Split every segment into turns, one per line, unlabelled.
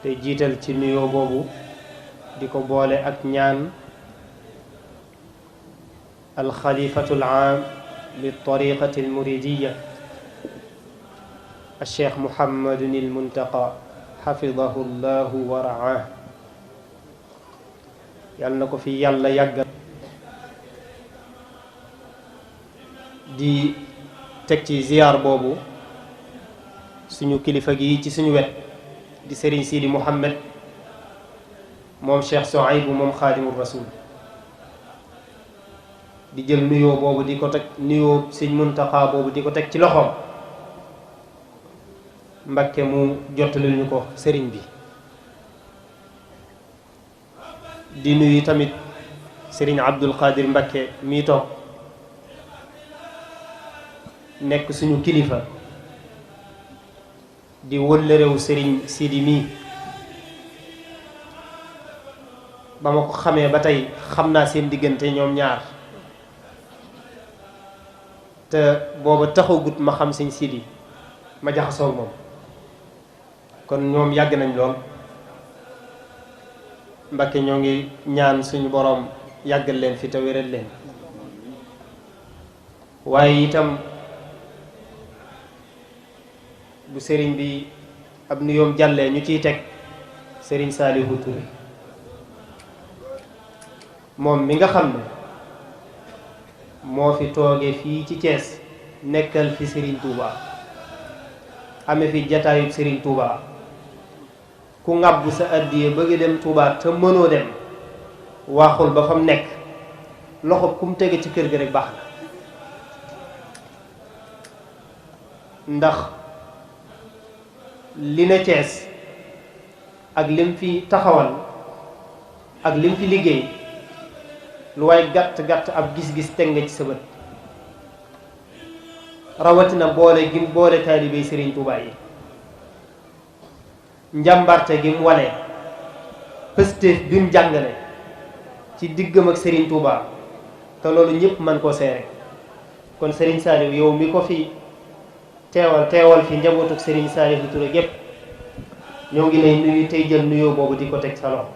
te jiital ci nuyoo boobu di ko boole ak ñaan alxalifatu alaam li tariqati almuridiya alcheikh muhammadun almuntaqa xafidahu llahu wa raah yàlla na ko fi yàlla yàggal di teg ci ziyaar boobu suñu kilifa gi ci suñu wet di Serigne Sidi Mouhamed moom Cheikh Souaïbou moom xaadimu rasul di jël nuyoo boobu di ko teg nuyoo Sëñ Muntaxa boobu di ko teg ci loxoom Mbakke mu jottalil ñu ko sëriñ bi di nuyu tamit Serigne Abdul Qadir Mbakke mii toog nekk suñu kilifa di wëllërewu Serigne Sidi mii ba ma ko xamee ba tey xam naa seen diggante ñoom ñaar te booba taxagut ma xam Sëñ Sidi ma jaxasoo moom kon ñoom yàgg nañ lool Mbakke ñoo ngi ñaan suñu boroom yàggal leen fi te wéral leen waaye itam bu sëriñ bi ab nuyoom jàllee ñu ciy teg sëriñ Saalihu Touré moom mi nga xam ne moo fi toogee fii ci Thiès nekkal fi sëriñ Touba ame fi jataayub sëriñ Touba ku ŋàbb sa addiye bëgg dem Touba te mënoo dem waaxul ba fa mu nekk loxo ku mu tege ci kër gi rek baax na ndax li ne Cees ak lim fi taxawal ak lim fi liggéey lu waay gàtt-gàtt ab gis-gis teg nga ci sa bët rawatina boole gi boole taalibey Serigne Touba yi njàmbarte gi mu wane pëstéef bi mu jàngale ci diggam ak Serigne Touba te loolu ñëpp mën koo seere kon Serigne Saliou yow mi ko fi teewal fi njabootuk Serigne Saalihu Touré gépp ñoo ngi lay nuyu tey jël nuyoo boobu di ko teg sa loxo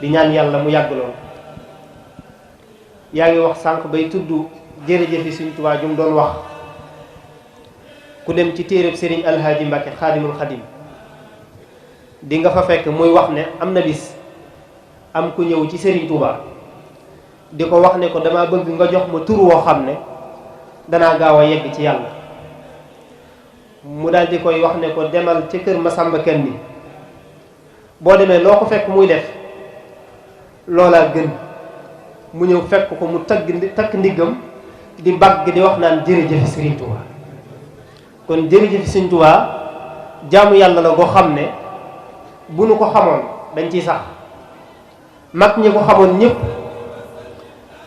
di ñaan yàlla mu yàgg lool yaa ngi wax sànq bay tudd jërëjëfi Sëriñ Tuubaa ju mu doon wax ku dem ci téereb Serigne Alhaaji Mbàkke xaadimul xadim di nga fa fekk muy wax ne am na bis am ku ñëw ci Serigne Touba di ko wax ne ko dama bëgg nga jox ma tur woo xam ne danaa gaaw a yegg ci yàlla mu daal di koy wax ne ko demal ci kër Masamba Kanni boo demee loo ko fekk muy def loolaa gën mu ñëw fekk ko mu takk ndiggam di bagg di wax naan jërëjëf Serigne Touba kon jërëjëf Serigne Touba jaamu yàlla la goo xam ne bu nu ko xamoon dañ ciy sax mag ñi ko xamoon ñëpp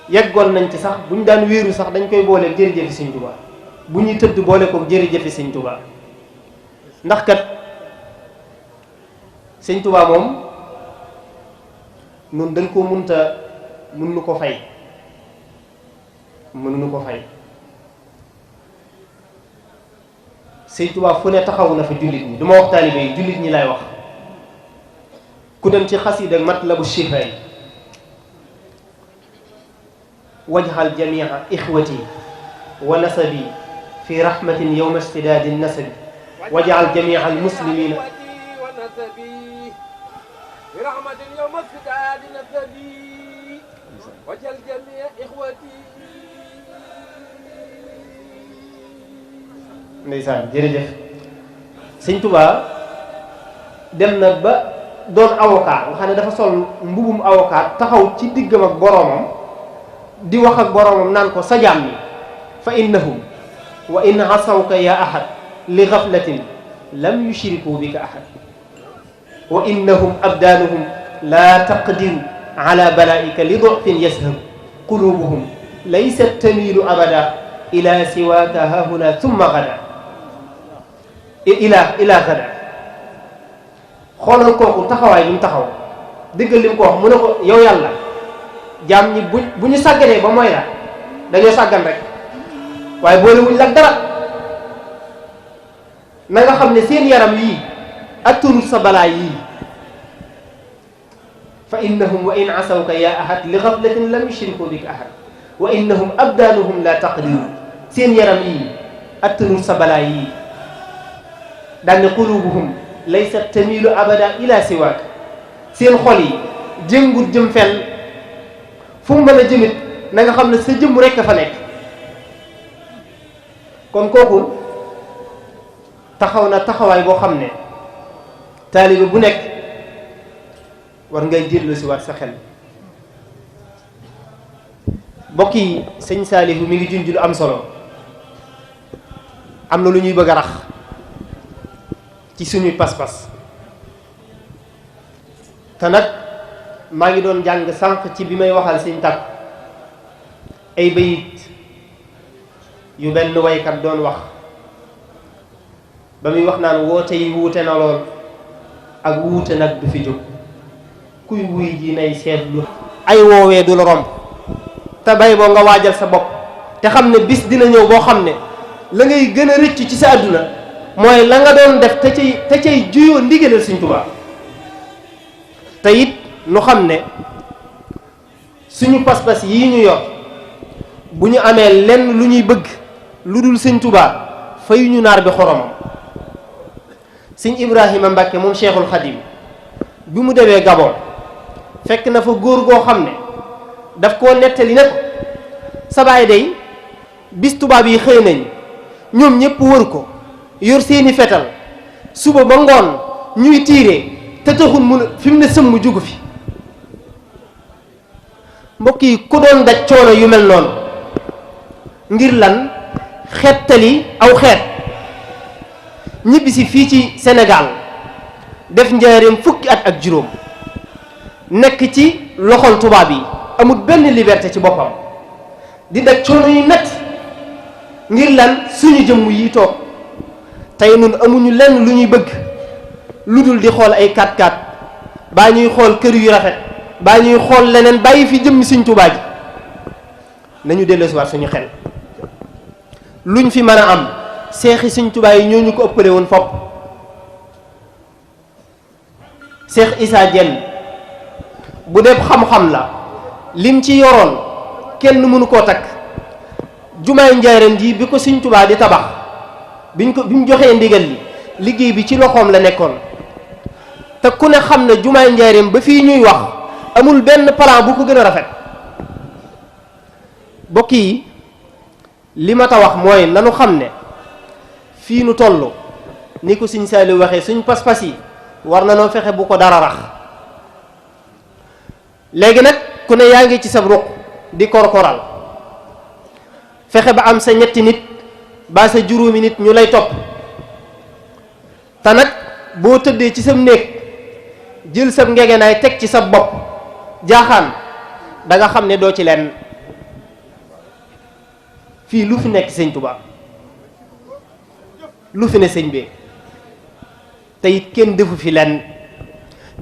yeggoon nañ ci sax bu ñu daan wéeru sax dañ koy booleel jërëjëf Serigne Touba bu ñuy tëdd boole ko jërëjëf Serigne Touba ndax kat Serigne Touba moom nun dañ ko mënuñu ko fay mënuñu ko fay Serigne Touba fu ne taxaw na fi jullit ñi duma wax taalibe yi jullit ñi lay wax ku dem ci xasida Matlabu Chifa yi wajhal jamia ixwati wa nasabi fi rahmatin yowma istidaadi nasabi wajal jamia almuslimina wajal jamia ixwati ndeysaan jërëjëf Sëñ Tuubaa dem na ba doon avocat nga xam ne dafa sol mbubum avocat taxaw ci diggam ak boroomam di wax ak boroomam naan ko sa jaam yi fa innahum wa in asawka ya ahad li gaflatin lam yushriku bika ahad wa innahum abdaanuhum la taqdiru ala balaika li dofin yashab qulubuhum laysat tamilu abada ila siwaka hahuna thumma gada ila gada xoolal kooku taxawaay bi mu taxaw dëggal li mu ko wax mu ne ko yow yàlla jaam ñi bu ñu sàgganee ba mooy la dañoo sàggan rek waaye boole wuñ la dara na nga xam ne seen yaram yii attunu sa balaa yii fa innahum wa in asawka ya ahad li ghaflatin lam yushriku bika ahad wa innahum abdaanuhum la taqdiru seen yaram yii attunu sa balaa yii daal ne qulubuhum laysat tamilu abada ila siwaak seen xol yi jëngut jëm fenn fu mu mën a jëmit na nga xam ne sa jëmm rekk a fa nekk. kon kooku taxaw na taxawaay boo xam ne taalibe bu nekk war ngay jëllu si waat sa xel. mbokk yi sëñ Saalihu mi ngi junj lu am solo, am na lu ñuy bëgg a rax ci suñuy pas-pas. te nag maa ngi doon jàng sànq ci bi may waxal sëñ Tàkk ay bayit yu benn waykat doon wax ba muy wax naan woote yi wuute na lool ak wuute nag du fi jóg kuy wuy ji nay seetlu ay woowee du la romb te bay boo nga waajal sa bopp te xam ne bis dina ñëw boo xam ne la ngay gën a rëcc ci sa àdduna mooy la nga doon def te cay juyoo ndigalal Sëñ Tuubaa. te it nu xam ne suñu pas-pas yii ñu yor bu ñu amee lenn lu ñuy bëgg lu dul Sëñ Tuubaa fayu ñu naar bi xoromam. Sëñ Ibrahima Mbàkke moom Cheikhul Khadim bi mu demee Gabon fekk na fa góor goo xam ne daf koo nettali ne ko sa baay day bis tubaab yi xëy nañ ñoom ñëpp wër ko yor seeni fetal suba ba ngoon ñuy tiire te taxul mun fi mu ne sëmm jugu fi. mbokk yi ku doon daj coono yu mel noonu ngir lan xettali aw xeet ñibbisi fii ci Sénégal def njaareem fukki at ak juróom nekk ci loxol tubaab yi amul benn liberté ci boppam di daj coono yu metti ngir lan suñu jëmm yi toog tey nun amuñu lenn lu ñuy bëgg lu dul di xool ay 4x4 baa ñuy xool kër yu rafet baa ñuy xool leneen bàyyi fi jëmmi Sëñ Tuubaa ji. nañu delloosiwaat suñu xel luñ fi mën a am seexi Sëñ Tuubaa yi ñoo ñu ko ëppale woon fopp. Seex Isaa Jeen bu dee xam-xam la lim ci yoroon kenn mënu koo takk. jumaay Njaaréem ji bi ko Sëñ Tuubaa di tabax bi mu joxee ndigal li liggéey bi ci loxoom la nekkoon te ku ne xam ne jumaay Njaaréem ba fii ñuy wax amul benn plan bu ko gën a rafet. bokk yi li ma ta wax mooy nanu xam ne fii nu toll ni ko Sëñ Saaliw waxee suñ pas-pas yi war na noo fexe bu ko dara rax. léegi nag ku ne yaa ngi ci sa ruq di korkoral fexe ba am sa ñetti nit ba sa juróomi nit ñu lay topp te nag boo tëddee ci sam néeg jël sab ngegenaay teg ci sa bopp jaaxaan da nga xam ne doo ci lenn. fii lu fi nekk Sëñ Tuubaa lu fi ne sëñ bi te it kenn defu fi lenn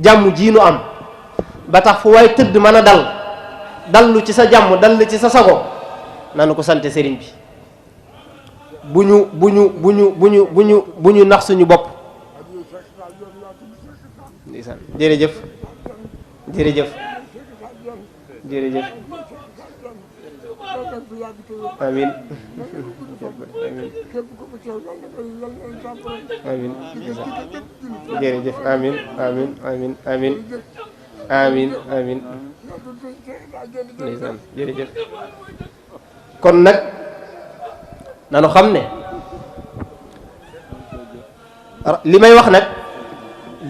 jàmm jii nu am ba tax fu waay tëdd mën a dallu ci sa jàmm dal ci sa sago nanu ko sante sëriñ bi bu ñu nax suñu bopp. ndeysaan jërëjëf jërëjëf jërëjëf amin amin jërëjëf amin amin amin amin amin amin ndeysaan jërëjëf. kon nag nanu xam ne li may wax nag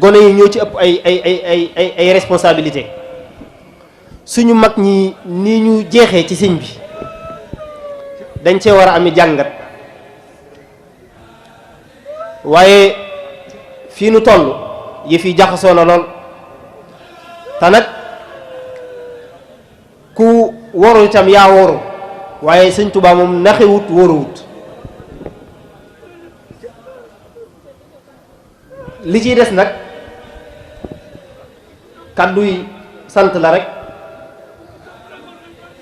gone yi ñoo ci ëpp ay responsabilité. suñu mag ñi nii ñu jeexee ci sëñ bi dañ cee war a ami jàngat waaye fii nu toll yëf yi jaxasoo na lool te nag ku waru itam yaa waru waaye Sëñ Tuubaa moom naxewut waruwut. li ciy des nag kàddu yi sant la rek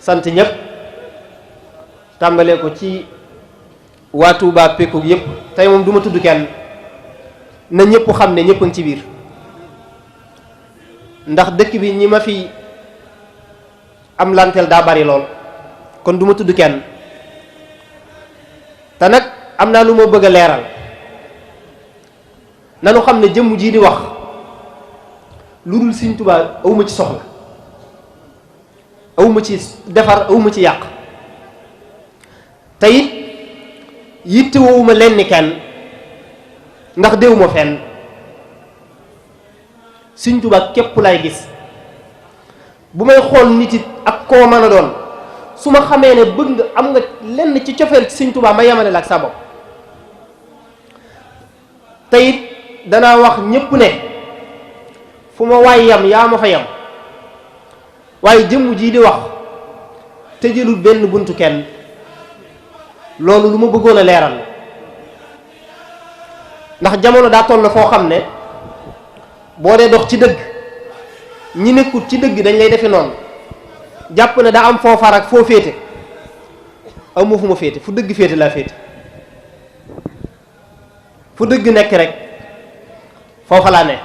sant ñëpp tàmbalee ko ci waa Touba Pekook yëpp tey moom du ma tudd kenn na ñëpp xam ne ñëpp a ngi ci biir ndax dëkk bi ñi ma fi am lanteel daa bari lool kon du ma tudd kenn te nag am naa lu ma bëgg a leeral nanu xam ne jëmm jii di wax lu dul Sëriñ Tuubaa awuma ci soxla awuma ci defar awuma ci yàq te it yittewuma lenn kenn ndax déewuma fenn Sëriñ Tuubaa képp lay gis bu may xool nit it ak koo mën a doon su ma xamee ne bëgg nga am nga lenn ci cofeel ci Sëriñ Tuubaa ma yemale la ak sa bopp te it danaa wax ñépp ne fu ma waay yam yaa ma fa yam waaye jëmm jii di wax te jëlul benn buntu kenn loolu lu ma bëggoon a leeral ndax jamono daa toll foo xam ne boo dee dox ci dëgg ñi nekkut ci dëgg dañ lay defe noonu jàpp ne daa am foo far ak foo féete amu fu ma féete fu dëgg féete laa féete fu dëgg nekk rek foofa laa ne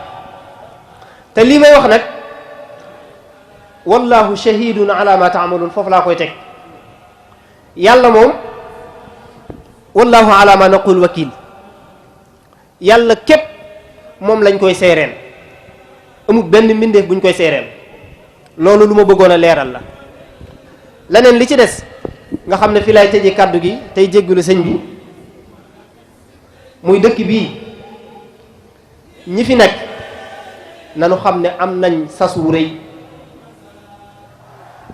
te lii may wax nag wallahu shahidun ala ma taamaluun foofu laa koy teg yàlla moom wallahu ala ma naqul wakil yàlla képp moom lañ koy seereel amul benn mbindeef buñ koy seereel loolu lu ma bëggoon a leeral la leneen li ci des nga xam ne fi lay tëje kàddu gi tey jéggulu sëñ bi muy dëkk bii ñi fi nekk nanu xam ne am nañ sas wu rëy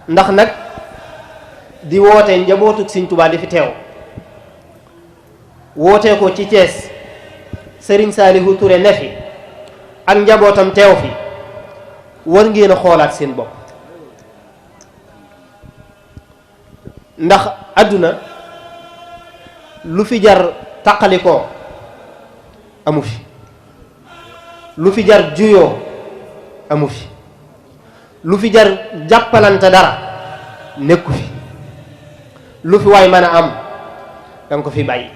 ndax nag di woote njabootuk Sëriñ Tuubaa di fi teew wootee ko ci Thiès Sëriñ Saalihu Touré ne fi ak njabootam teew fi war ngeen a xoolaat seen bopp ndax àdduna lu fi jar taqalikoo amu fi lu fi jar juyoo amu fi lu fi jar jàppalante dara nekku fi lu fi waay mën a am danga ko fi bàyyi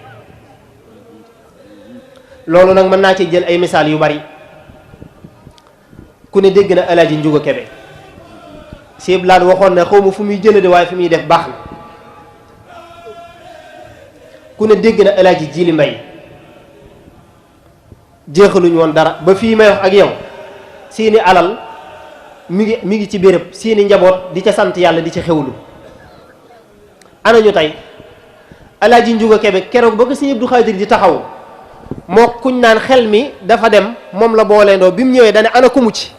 loolu nag mën naa ci jël ay misaal yu bari ku ne dégg na Alaaji Njuga Kebe Sëñ Blaat waxoon na xaw ma fu muy jële de waaye fi muy def baax na ku ne dégg na Alaaji Jili Mbay jeexaluñ woon dara ba fii may wax ak yow seeni alal mi ngi ci béréb seeni njaboot di ca sant yàlla di ca xewlu ana ñu tey Alaaji Njuga Kebe keroog ba ko Sëñ Abdu Xaadir di taxaw moo kuñ naan xel mi dafa dem moom la booleendoo bi mu ñëwee dane ana ku mucc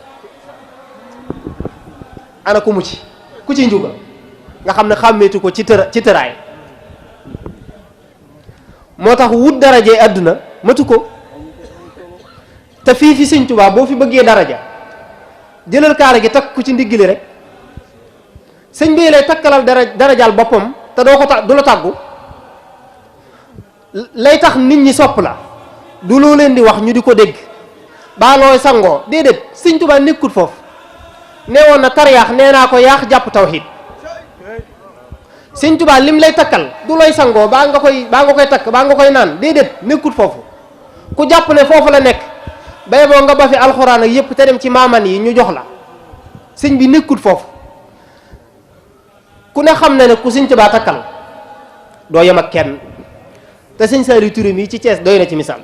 ana ku mucc ku ci njuga nga xam ne xàmmeetu ko ci tëraay moo tax wut darajee àdduna matu ko te fii fi Sëñ Tuubaa boo fi bëggee daraja jëlal kaara gi takk ku ci ndigg li rek sëñ bi lay takkalal darajaal boppam te doo ko du la tàggu lay tax nit ñi sopp la du loo leen di wax ñu di ko dégg baa looy sangoo déedéet Sëñ Tuubaa nekkut foofu nee woon na tariyaax nee naa ko yaax jàpp tawxiid Sëñ Tuubaa lim lay takkal du looy sangoo baa nga koy takk baa nga koy naan déedéet nekkut foofu ku jàpp ne foofu la nekk bay boo nga ba fi alxuraan ak yépp te dem ci maaman yi ñu jox la sëñ bi nekkut foofu ku ne xam na ne ku Sëñ Tuubaa takkal doo yem ak kenn te Sëñ Saaliw Ture mi ci Thiès doy na ci misaal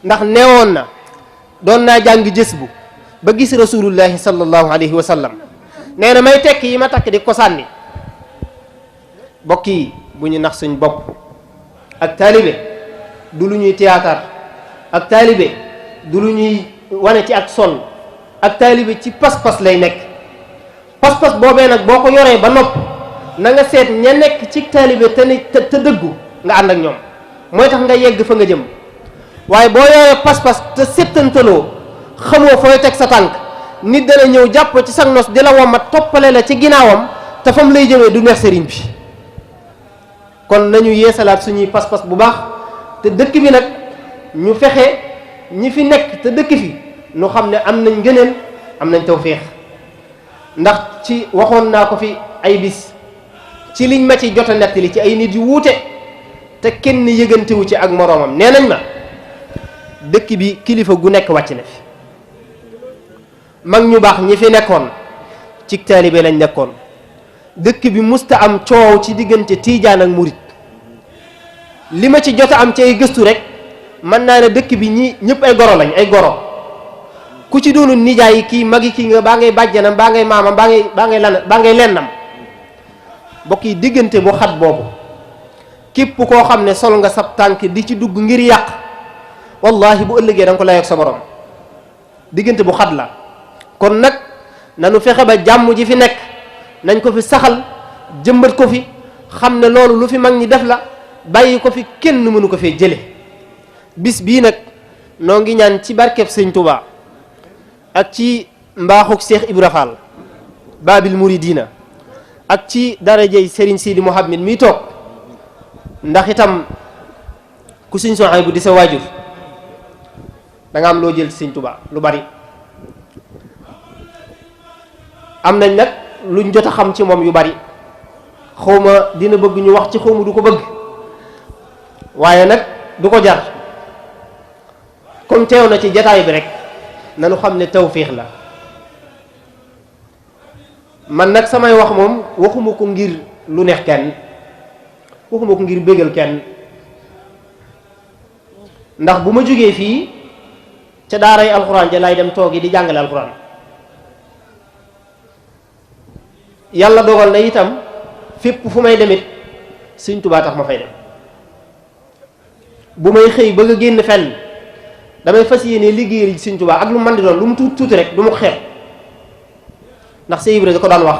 ndax neewoon na doon naa jàng jës bu ba gis rasulullahi sallallahu alayhi wa sallam nee na may tekk yi ma takk di ko sànni bokk yi bu ñu nax suñ bopp ak taalibe du lu ñuy théâtre ak taalibe du lu ñuy wane ci ak sol ak taalibe ci pas-pas lay nekk pas-pas boobee nag boo ko yoree ba nopp na nga seet ña nekk ci taalibe te dëggu nga ànd ak ñoom mooy tax nga yegg fa nga jëm waaye boo yoree pas-pas te settantaloo xamoo fooy teg sa tànk nit dana ñëw jàpp ci sag nos di la wommat toppale la ci ginnaawam te fam lay jëmee du neex sëriñ bi kon nañu yeesalaat suñuy pas-pas bu baax te dëkk bi nag ñu fexe ñi fi nekk te dëkk fi ñu xam ne am nañ ngëneel am nañ tawféex ndax ci waxoon naa ko fi ay bis ci liñ ma ci jot a nettali ci ay nit yu wuute te kenn yëgantewu ci ak moroomam nee nañ ma dëkk bi kilifa gu nekk wàcc na fi mag ñu baax ñi fi nekkoon ci taalibe lañ nekkoon dëkk bi musta am coow ci diggante tiijaan ak murit li ma ci jot a am ci ay gëstu rek mën naa ne dëkk bi ñëpp ay goro lañ ay goro ku ci doonu nijaay kii magi kii nga baa ngay bàjjanam baa ngay maamam baa ngay lennam bokk yi diggante bu xat boobu képp koo xam ne sol nga sab tànk di ci dugg ngir yàq wallahi bu ëllëgee da nga ko layoog sa borom diggante bu xat la kon nag nanu fexe ba jàmm ji fi nekk nañ ko fi saxal jëmbat ko fi xam ne loolu lu fi mag ñi def la bàyyi ko fi kenn mënu ko fee jële bis bii nag noo ngi ñaan ci barkeb sëñ Touba ak ci mbaaxuk Cheikh Ibra Fall Babil Mouridina ak ci darajey Serigne Sidi Mouhamed mi toog ndax itam ku sëñ Soxay bu di sa waajur da nga am loo jël ci sëñ Touba lu bari am nañ nag luñ jot a xam ci moom yu bari xawma dina bëgg ñu wax ci xawma du ko bëgg waaye nag du ko jar comme teew na ci jataay bi rek nanu xam ne tawfiix la man nag samay wax moom waxuma ko ngir lu neex kenn waxuma ko ngir bégal kenn ndax bu ma jógee fii ca daaray alxuraan ja laay dem toogi di jàngale alxuraan yàlla dogal na itam fépp fu may demit Sëñ Tuubaa tax ma fay dem bu may xëy bëgg a génn fenn damay fas yéene liggéeyal Sëñ Tuubaa ak lu man di doon lu mu tuuti tuuti rek du ma ko xeeb ndax Sëñ Ibra da ko daan wax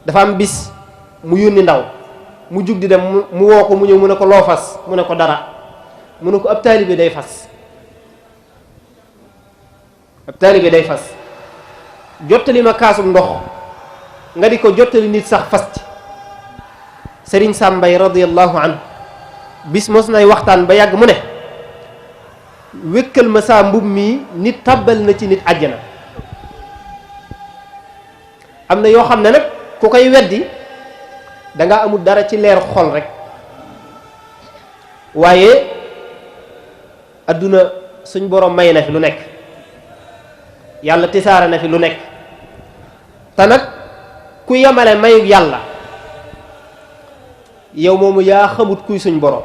dafa am bis mu yónni ndaw mu jug di dem mu woo ko mu ñëw mu ne ko loo fas mu ne ko dara mu ne ko ab taalibe day fas ab taalibe day fas jottali ma kaasum ndox nga di ko jottali nit sax fas ci Sëriñ Sàmbay radiyallahu anhu bis mos nay waxtaan ba yàgg mu ne wékkal ma saa mbub mii nit tàbbal na ci nit àjjana am na yoo xam ne nag ku koy weddi danga amul dara ci leer xol rek waaye adduna suñ borom may na fi lu nekk yàlla tisaare na fi lu nekk te nag ku yemale mayug yàlla yow moomu yaa xamut kuy suñ borom